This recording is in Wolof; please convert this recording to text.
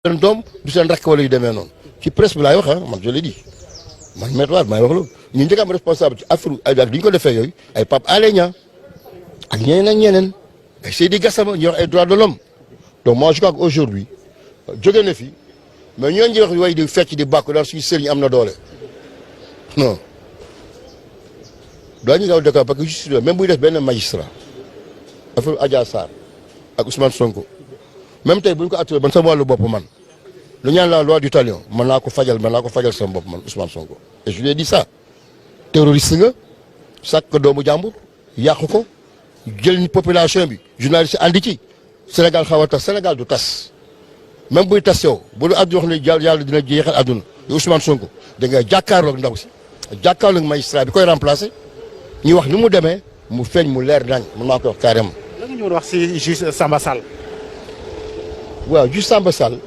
seen doom du seen rakk wala yu demee noonu ci presse bi laay wax man je l'ai dit man Maître Wade maay wax loolu ñu njëkk am responsable ci affaire ak di ñu ko defee yooyu ay Pape Alé Niang ak ñeneen ak ñeneen ay Seydi Gassama ñu wax ay droits de l'homme donc moi je crois qu'aujourd'hui jóge na fi mais ñooñu wax way di fecc di bàkku daal suñu sëriñ am na doole non daañu gaaw décor parce que justice même buy def benn magistrat affaire Adja Sarr ak Ousmane Sonko même tey bu ñu ko attiré man sama wàllu bopp man lu ñaan la loi du talion mën naa ko fajal sama bopp man Ousmane Sonko et je lui ai dit ça terroriste nga sàkk ko doomu jàmbur yàqu ko jël population bi journaliste andi ci Sénégal xaw a tas Sénégal du tas même buy tas yow bu lu àdduna wax ne yàlla dina jeexal àdduna yow Ousmane Sonko da ngay jàkkaarloog ndaw si jàkkaarloog magistrat bi koy remplacer ñu wax ni mu demee mu feeñ mu leer nañ mën naa ko wax carrément. lan nga ñu wax ci juge Samba Sall. waaw juge Samba Sall